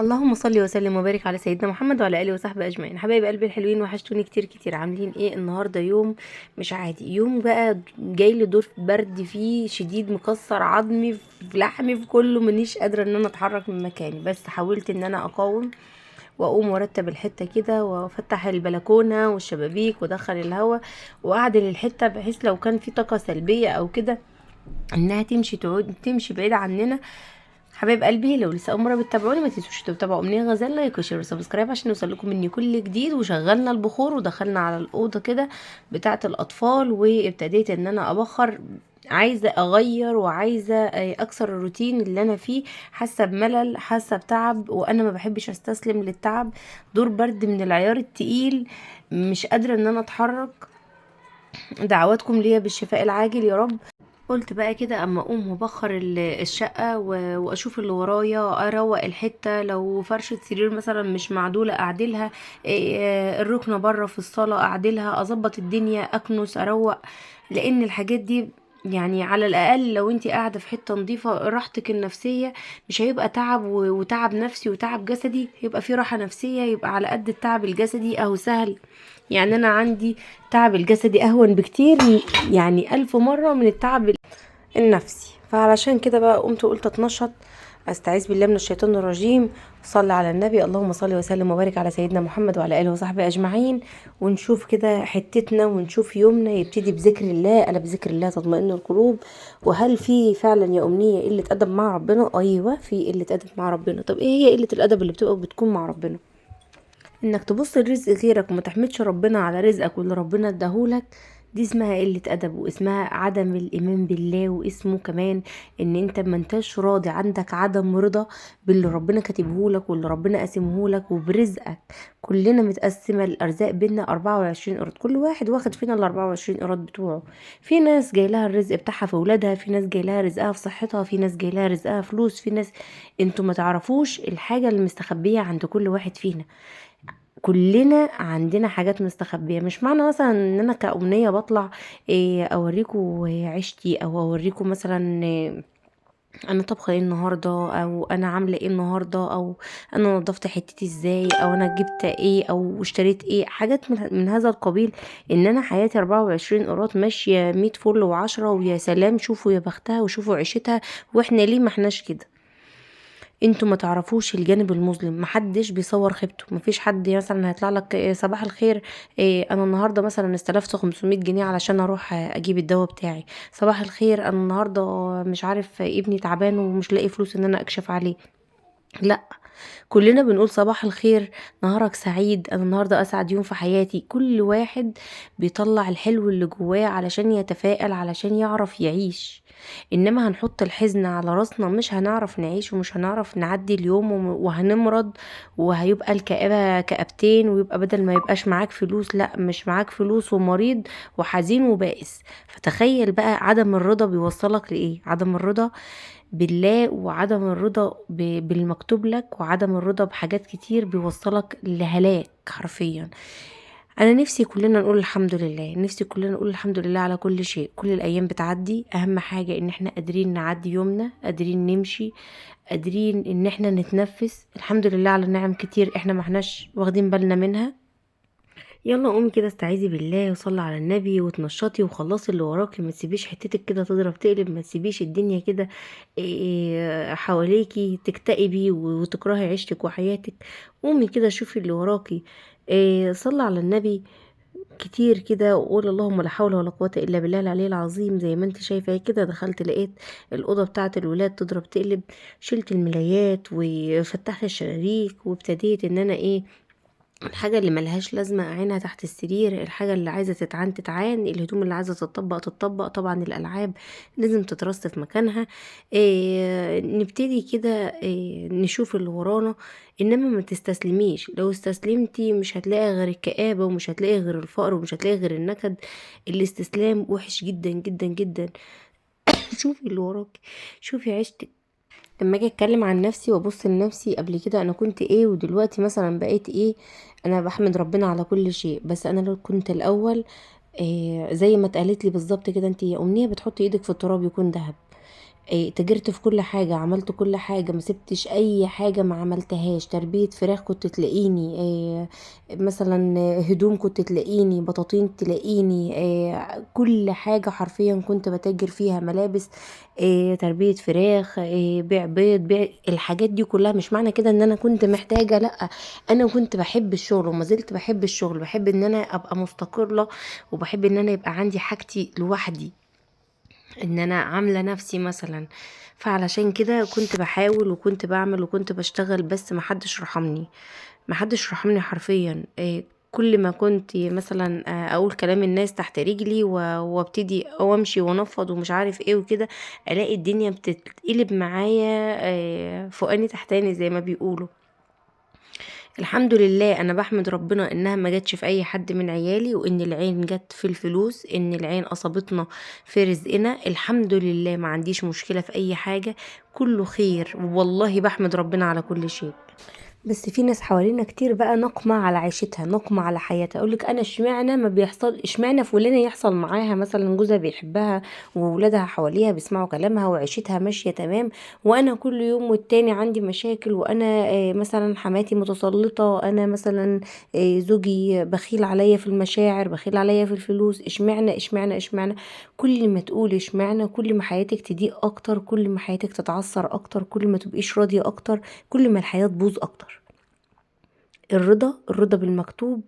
اللهم صل وسلم وبارك على سيدنا محمد وعلى اله وصحبه اجمعين. حبايب قلبي الحلوين، وحشتوني كتير كتير. عاملين ايه النهارده؟ يوم مش عادي، يوم بقى جاي لي دور برد فيه شديد، مكسر عظمي في لحمي في كله، مانيش قادرة ان انا اتحرك من مكاني، بس حاولت ان انا اقاوم واقوم وارتب الحتة كده، وافتح البلكونه والشبابيك وادخل الهواء واعدل الحتة، بحيث لو كان في طاقة سلبية او كده انها تمشي، تعود تمشي بعيد عننا. حبايب قلبي، لو لسه اول مرة بتتابعوني ما تنسوش تتابعوا امنية غزال، like و share و subscribe عشان يوصل لكم مني كل جديد. وشغلنا البخور ودخلنا على الاوضة كده بتاعه الاطفال، وابتديت ان انا ابخر. عايزه اغير وعايزه اكسر الروتين اللي انا فيه، حاسه بملل، حاسه بتعب، وانا ما بحبش استسلم للتعب. دور برد من العيار التقيل، مش قادرة ان انا اتحرك. دعواتكم ليا بالشفاء العاجل يا رب. قلت بقى كده اما اقوم وابخر الشقة واشوف اللي ورايا، اروق الحتة، لو فرشه سرير مثلا مش معدوله اعدلها، الركنه بره في الصاله اعدلها، اظبط الدنيا، اكنس، اروق. لان الحاجات دي على الاقل لو انتي قاعدة في حتة نظيفة، راحتك النفسية مش هيبقى تعب وتعب نفسي وتعب جسدي، هيبقى في راحة نفسية، يبقى على قد التعب الجسدي اهو سهل. انا عندي تعب الجسدي اهون بكتير، 1000 مرة من التعب النفسي. فعلشان كده بقى قمت وقلت اتنشط، استعيذ بالله من الشيطان الرجيم، صلي على النبي، اللهم صل وسلم وبارك على سيدنا محمد وعلى اله وصحبه اجمعين. ونشوف كده حتتنا ونشوف يومنا يبتدي بذكر الله، الا بذكر الله تطمئن القلوب. وهل في فعلا يا امنية قلة ادب مع ربنا؟ ايوه في قلة ادب مع ربنا. طب ايه هي قلة الادب اللي بتبقى بتكون مع ربنا؟ انك تبص لرزق غيرك وما تحمدش ربنا على رزقك واللي ربنا اداهولك، دي اسمها قلة أدب، واسمها عدم الإيمان بالله، واسمه كمان إن أنت ما انتش راضي، عندك عدم رضا باللي ربنا كاتبهولك واللي ربنا قاسمهولك وبرزقك. كلنا متقسمة الأرزاق بينا 24 قيراط، كل واحد واخد فينا ال 24 قيراط بتوعه. في ناس جاي لها الرزق بتاعها في ولادها، في ناس جاي لها رزقها في صحتها، في ناس جاي لها رزقها فلوس، في ناس انتوا ما تعرفوش الحاجة اللي مستخبية عند كل واحد فينا. كلنا عندنا حاجات مستخبية. مش معنى مثلا ان انا كأمنية بطلع اوريكم عيشتي، او اوريكم مثلا انا طبخة ايه النهاردة، او انا عاملة ايه النهاردة، او انا نظفت حتتي ازاي، او انا جبت ايه، او اشتريت ايه، حاجات من هذا القبيل. ان انا حياتي 24 قيراط ماشية مية فل وعشرة، ويا سلام شوفوا يا بختها وشوفوا عيشتها، واحنا ليه ما احناش كده؟ انتوا ما تعرفوش الجانب المظلم، محدش بيصور خيبته، مفيش حد مثلا هيطلع لك صباح الخير، انا النهارده مثلا استلفت 500 جنيه علشان اروح اجيب الدواء بتاعي، صباح الخير انا النهارده مش عارف ابني تعبان ومش لاقي فلوس ان انا اكشف عليه. لا، كلنا بنقول صباح الخير، نهارك سعيد، انا النهارده اسعد يوم في حياتي. كل واحد بيطلع الحلو اللي جواه علشان يتفائل، علشان يعرف يعيش. انما هنحط الحزن على راسنا مش هنعرف نعيش، ومش هنعرف نعدي اليوم، وهنمرض، وهيبقى الكآبة كآبتين، ويبقى بدل ما يبقاش معاك فلوس، لا مش معاك فلوس ومريض وحزين وبائس. فتخيل بقى عدم الرضا بيوصلك لإيه؟ عدم الرضا بالله، وعدم الرضا بالمكتوب لك، وعدم الرضا بحاجات كتير بيوصلك لهلاك حرفيا. انا نفسي كلنا نقول الحمد لله، نفسي كلنا نقول الحمد لله على كل شيء. كل الايام بتعدي، اهم حاجة ان احنا قادرين نعدي يومنا، قادرين نمشي، قادرين ان احنا نتنفس. الحمد لله على نعم كتير احنا ما احناش واخدين بالنا منها. يلا قومي كده استعيذي بالله وصلي على النبي وتنشطي وخلصي اللي وراكي، ما تسيبيش حتتك كده تضرب تقلب، ما تسيبيش الدنيا كده حواليكي تكتئبي وتكرهي عيشتك وحياتك. قومي كده شوفي اللي وراكي، صلي على النبي كتير كده، وقول اللهم لا حول ولا قوة إلا بالله العلي العظيم. زي ما انت شايفة كده دخلت لقيت الأوضة بتاعة الولاد تضرب تقلب، شلت الملايات وفتحت الشبابيك، وابتديت ان انا الحاجة اللي ملهاش لازمة أعينها تحت السرير، الحاجة اللي عايزة تتعان تتعان، الهدوم اللي عايزة تتطبق تتطبق، طبعا الألعاب لازم تترص في مكانها. نبتدي كده، نشوف اللي ورانا، إنما ما تستسلميش. لو استسلمتي مش هتلاقي غير الكآبة، ومش هتلاقي غير الفقر، ومش هتلاقي غير النكد. الاستسلام وحش جدا جدا جدا. شوفي اللي وراكي، شوفي عيشتك. لما اجي اتكلم عن نفسي وابص لنفسي قبل كده انا كنت ايه ودلوقتي مثلا بقيت ايه، انا بحمد ربنا على كل شيء. بس انا لو كنت الاول زي ما اتقالت لي بالظبط كده، انت يا امنية بتحطي ايدك في التراب يكون ذهب. تاجرت في كل حاجة، عملت كل حاجة، ما سبتش اي حاجة ما عملتهاش. تربية فراخ كنت تلاقيني، مثلا هدوم كنت تلاقيني، بطاطين تلاقيني، كل حاجة حرفيا كنت بتاجر فيها، ملابس، تربية فراخ، بيع بيض، بيع الحاجات دي كلها. مش معنى كده ان انا كنت محتاجة، لا، انا كنت بحب الشغل وما زلت بحب الشغل، بحب ان انا ابقى مستقلة، وبحب ان انا يبقى عندي حاجتي لوحدي، ان انا عاملة نفسي مثلا. فعلشان كده كنت بحاول وكنت بعمل وكنت بشتغل، بس محدش رحمني، محدش رحمني حرفيا. كل ما كنت مثلا، اقول كلام الناس تحت رجلي وابتدي وامشي وانفض ومش عارف ايه وكده، الاقي الدنيا بتتقلب معايا، فوقاني تحتاني زي ما بيقولوا. الحمد لله انا بحمد ربنا انها ما جاتش في اي حد من عيالي، وان العين جت في الفلوس، ان العين اصابتنا في رزقنا. الحمد لله ما عنديش مشكلة في اي حاجة، كله خير، والله بحمد ربنا على كل شيء. بس في ناس حوالينا كتير بقى نقمة على عيشتها، نقمة على حياتها، اقولك انا اشمعنى ما بيحصل، اشمعنى فلانة يحصل معاها مثلا جوزها بيحبها وولادها حواليها بيسمعوا كلامها وعيشتها ماشية تمام، وانا كل يوم والتاني عندي مشاكل، وانا مثلا حماتي متسلطة، انا مثلا زوجي بخيل عليا في المشاعر، بخيل عليا في الفلوس، اشمعنى اشمعنى اشمعنى. كل ما تقول اشمعنى كل ما حياتك تضيق اكتر، كل ما حياتك تتعثر اكتر، كل ما تبقيش راضية اكتر، كل ما الحياة تبوظ اكتر. الرضا بالمكتوب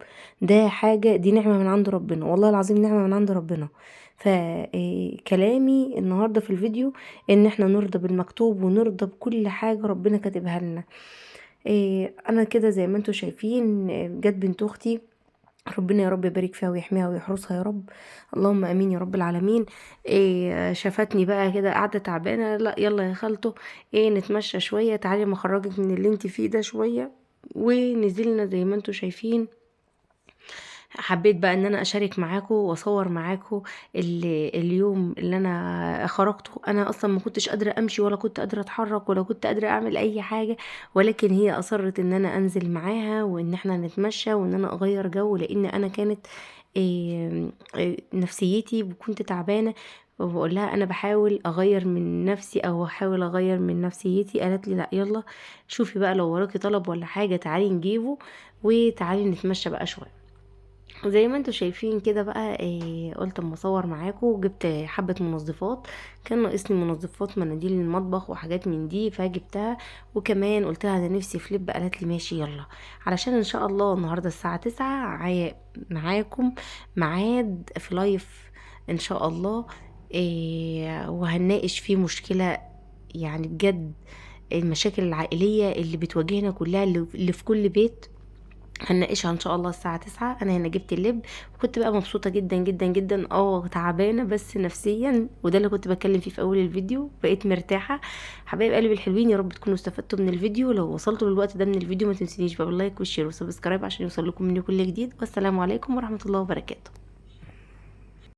ده حاجة، دي نعمة من عند ربنا، والله العظيم نعمة من عند ربنا. فكلامي النهاردة في الفيديو ان احنا نرضى بالمكتوب ونرضى بكل حاجة ربنا كاتبها لنا. انا كده زي ما انتم شايفين، جت بنت اختي، ربنا يا رب يبارك فيها ويحميها ويحرسها يا رب، اللهم امين يا رب العالمين. شافتني بقى كده قاعده تعبانه، لا يلا يا خالته، نتمشى شويه، تعالي ما اخرجك من اللي انت فيه ده شويه. ونزلنا زي ما انتم شايفين. حبيت بقى ان انا اشارك معاكم واصور معاكم اليوم اللي انا خرجته. انا اصلا ما كنتش قادره امشي، ولا كنت قادره اتحرك، ولا كنت قادره اعمل اي حاجه، ولكن هي اصرت ان انا انزل معاها وان احنا نتمشى وان انا اغير جو، لان انا كانت نفسيتي وكنت تعبانه. وبقول لها انا بحاول اغير من نفسي او احاول اغير من نفسيتي، قالت لي لا يلا شوفي بقى لو وراكي طلب ولا حاجه تعالي نجيبه وتعالي نتمشى بقى شويه. زي ما انتوا شايفين كده بقى، قلت اما اصور معاكم. جبت حبة منظفات، كان ناقصني منظفات مناديل المطبخ وحاجات من دي فجبتها، وكمان قلت لها انا نفسي في لب، قالت لي ماشي يلا، علشان ان شاء الله النهارده الساعة 9 معاكم ميعاد في لايف ان شاء الله، وهنناقش فيه مشكلة بجد المشاكل العائلية اللي بتواجهنا كلها، اللي في كل بيت، هنناقشها ان شاء الله الساعة 9. انا هنا جبت اللب وكنت بقى مبسوطة جدا جدا جدا، تعبانة بس نفسيا، وده اللي كنت بتكلم فيه في اول الفيديو، بقيت مرتاحة. حبايب قلبي الحلوين، يا رب تكونوا استفدتوا من الفيديو. لو وصلتوا للوقت ده من الفيديو ما تنسونيش بقى بال like وال share وال subscribe عشان يوصل لكم مني كل جديد. والسلام عليكم ورحمة الله وبركاته.